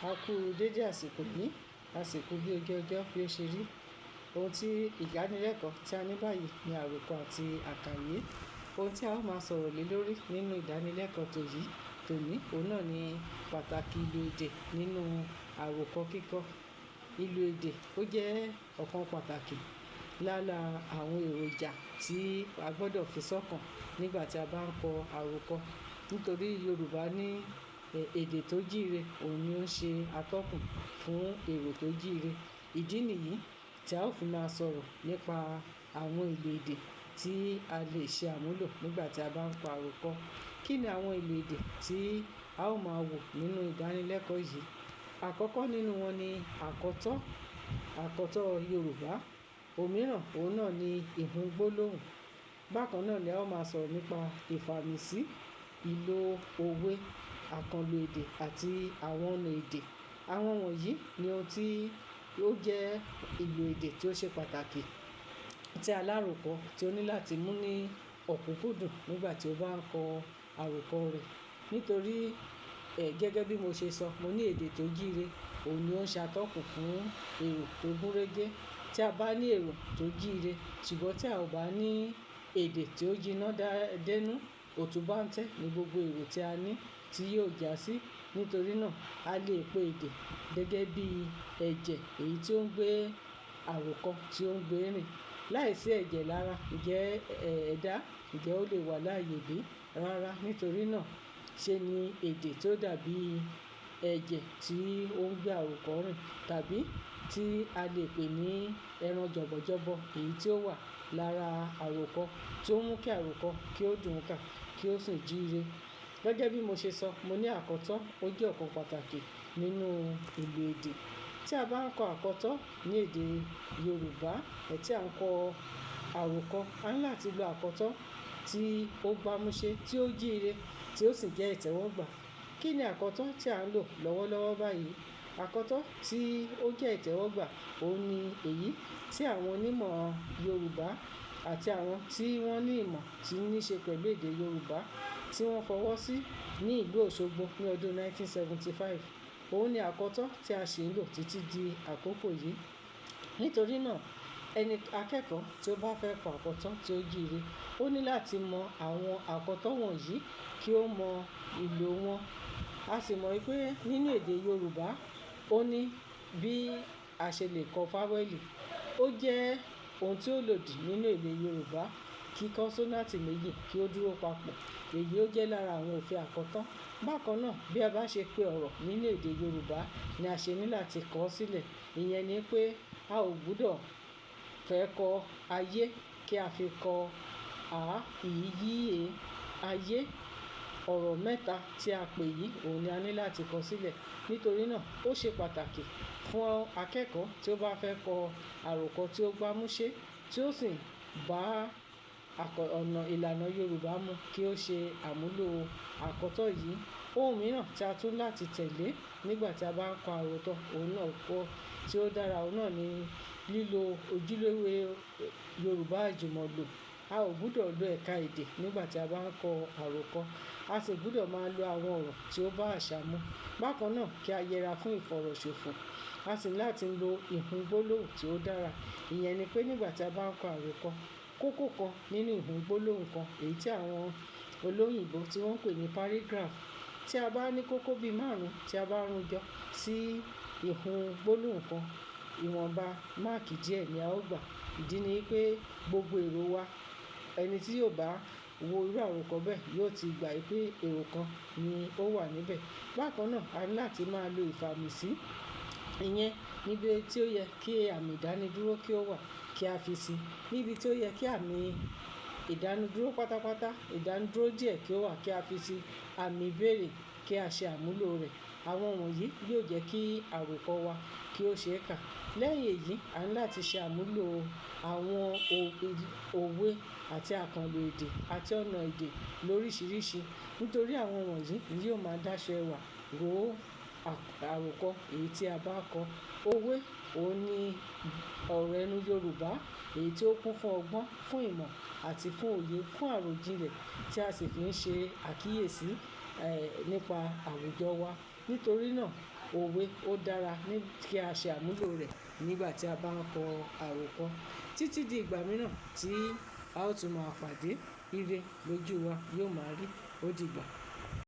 A kú dédé àsìkò yìí, àsìkò bí ojú ọjọ́ bí ó ṣe rí. Ohun tí ìdánilẹ́kọ̀ọ́ tí a ní báyìí ni àròkọ àti àkàyé. Ohun tí a ó máa sọ̀rọ̀ lé lórí nínú ìdánilẹ́kọ̀ọ́ tòní, òun náà ni pàtàkì ìlò èdè nínú àròkọ kíkọ. Ìlò èdè ó jẹ́ ọ̀kan pàtàkì lára àwọn èròjà tí a gbọdọ̀ fi sọ́kàn nígbà tí a bá ń kọ àròkọ. Nítorí Yorùbá ní èdè tó jíire, òun ni ó ń ṣe atọ́kùn fún èrò tó jíire. Ìdí nìyí tí a ó fi máa sọ̀rọ̀ nípa àwọn ìlò èdè tí a lè ṣe àmúlò nígbà tí a bá ń kọ àròkọ. Kí ni àwọn ìlò èdè tí a ó máa wò nínú ìdánilẹ́kọ̀ọ́ yìí? Àkọ́kọ́ nínú wọn ni àkọtọ́, àkọtọ́ Yorùbá. Òmíràn, òun náà ni ìhun gbólóhùn. Bákan náà ni a ó máa sọ̀rọ̀ nípa ìfàmìsí, ìlò òwe, àkànlò èdè àti àwọn ọ̀nà èdè. Àwọn wọ̀nyí ni ohun tí ó jẹ́ ìlò èdè tí ó ṣe pàtàkì tí aláròkọ tí ó ní láti mú ní ọ̀kúnkúndùn nígbà tí ó bá ń kọ àròkọ rẹ̀. Nítorí, gẹ́gẹ́ bí mo ṣe sọ, mo ní èdè tó jíire, òun ni ó ń ṣe atọ́kùn fún èrò tó gúnrégé. Tí a bá ní èrò tó jíire, ṣùgbọ́n tí a ò bá ní èdè tí ó jiná dénú, òtúbáńtẹ́ ní gbogbo èrò tí a ní tí yóò jásí. Nítorí náà, a lè pe èdè gẹ́gẹ́ bí ẹ̀jẹ̀ èyí tí ó ń gbé àròkọ tí ó ń gbé rìn. Láìsí ẹ̀jẹ̀ lára, ǹjẹ́ ẹ̀dá, ǹjẹ́ ó lè wà láàyè bí? Rárá. Nítorí náà, ṣe ni èdè tí ó dàbí ẹ̀jẹ̀ tí ó ń gbé àròkọ rìn tàbí tí a lè pè ní ẹran jọ̀bọ̀jọ̀bọ̀ èyí tí ó wà lára àròkọ tí ó mú kí àròkọ kí ó dùn kà, kí ó sì jíire. Gẹ́gẹ́ bí mo ṣe sọ, mo ní àkọtọ́ ó jẹ́ ọ̀kan pàtàkì nínú ìlò èdè. Tí a bá ń kọ àkọtọ́ ní èdè Yorùbá, tí à ń kọ àròkọ, a ní láti lo àkọtọ́ tí ó gbámúṣé, tí ó jíire, tí ó sì jẹ́ ìtẹ́wọ́gbà. Kí ni àkọtọ́ tí à ń lò lọ́wọ́lọ́wọ́ báyìí? Àkọtọ́ tí ó jẹ́ ìtẹ́wọ́gbà, òun ni èyí tí àwọn onímọ̀ Yorùbá àti àwọn tí wọ́n ní ìmọ̀ tí ní ṣe pẹ̀lú èdè Yorùbá tí wọ́n fọwọ́ sí ní ìlú Òṣogbo ní ọdún 1975. Òun ni àkọtọ́ tí a sì ń lò títí di àkókò yìí. Nítorí náà, ẹni akẹ́kọ̀ọ́ tí ó bá fẹ́ kọ àkọtọ́ tí ó jíire, ó ní láti mọ àwọn àkọtọ́ wọ̀nyí kí ó mọ ìlò wọn. A sì mọ̀ wípé nínú èdè Yorùbá, ó ní bí a ṣe lè kọ fáwẹ́lì. Ó jẹ́ ohun tí ó lòdì nínú èdè Yorùbá kí kọ́nsọ́náǹtì méjì kí ó dúró papọ̀. Èyí ó jẹ́ lára àwọn òfin àkọtọ́. Bákan náà, bí a bá ṣe pé ọ̀rọ̀ nínú èdè Yorùbá ni a ṣe ní láti kọ ọ́ sílẹ̀. Ìyẹn ni pé a ò gbọdọ̀ fẹ́ kọ ayé kí a fi kọ a, ì, y, e, ayé. Ọ̀rọ̀ mẹ́ta tí a pè yìí, òun ni a ní láti kọ sílẹ̀. Nítorí náà, ó ṣe pàtàkì fún akẹ́kọ̀ọ́ tí ó bá fẹ́ kọ àròkọ tí ó gbámúṣé, tí ó sì bá ọ̀nà ìlànà Yorùbá mu kí ó ṣe àmúlò àkọtọ́ yìí. Ohun mìíràn tí a tún láti tẹ̀lé nígbà tí a bá ń kọ àròkọ, òun náà kọ tí ó dára, òun náà ni lílo ojúlówó Yorùbá àjùmọ̀lò. A ò gbọdọ̀ lo ẹ̀ka èdè nígbà tí a bá ń kọ àròkọ. A sì gbọdọ̀ máa lo àwọn ọ̀rọ̀ tí ó bá àṣà mu. Bákan náà, kí a yẹra fún ìfọ̀rọ̀ṣòfò. A sì ní láti lo ìhun gbólóhùn tí ó dára. Ìyẹn ni pé nígbà tí a bá ń kọ àròkọ, kókó kan nínú ìhun gbólóhùn kan, èyí tí àwọn olóyìnbo tí wọ́n ń pè ní paragraph. Tí a bá ní kókó bí márùn-ún tí a bá rún jọ sí ìhun gbólóhùn kan, ìwọ̀nba máàkì díẹ̀ ni a ó gbà. Ìdí ni pé gbogbo èrò wa, ẹni tí yóò bá wo irú àròkọ bẹ́ẹ̀ yóò ti gbà pé èrò kan ni ó wà níbẹ̀. Bákan náà, a ní láti máa lo ìfàmìsí. Ìyẹn níbi tí ó yẹ kí àmì ìdánidúró kí ó wà kí a fi sí. Níbi tí ó yẹ kí àmì ìdánidúró pátápátá, ìdánidúró díẹ̀ kí ó wà kí a fi sí. Àmì ìbéèrè kí a ṣe àmúlò rẹ̀. Àwọn wọ̀nyí yóò jẹ́ kí àròkọ wa kí ó ṣe é kà. Lẹ́yìn èyí, a ní láti ṣe àmúlò àwọn òwe àti àkànlò èdè àti ọ̀nà èdè lóríṣiríṣi. Nítorí àwọn wọ̀nyí ni yóò máa dáṣọ ẹwà ró àròkọ èyí tí a bá kọ. Òwe, òun ni ọ̀rọ̀ ẹnu Yorùbá èyí tí ó kún fún ọgbọ́n, fún ìmọ̀ àti fún òye, fún àròjinlẹ̀ tí a sì fi ń ṣe àkíyèsí, nípa àwùjọ wa. Nítorí náà, Òwe ó dára ní kí a ṣe àmúlò rẹ̀ nígbà tí a bá ń kọ àròkọ. Títí di ìgbà mìíràn tí a ó tún máa pàdé, ire lójú wa yóò máa rí. Ó dìgbà.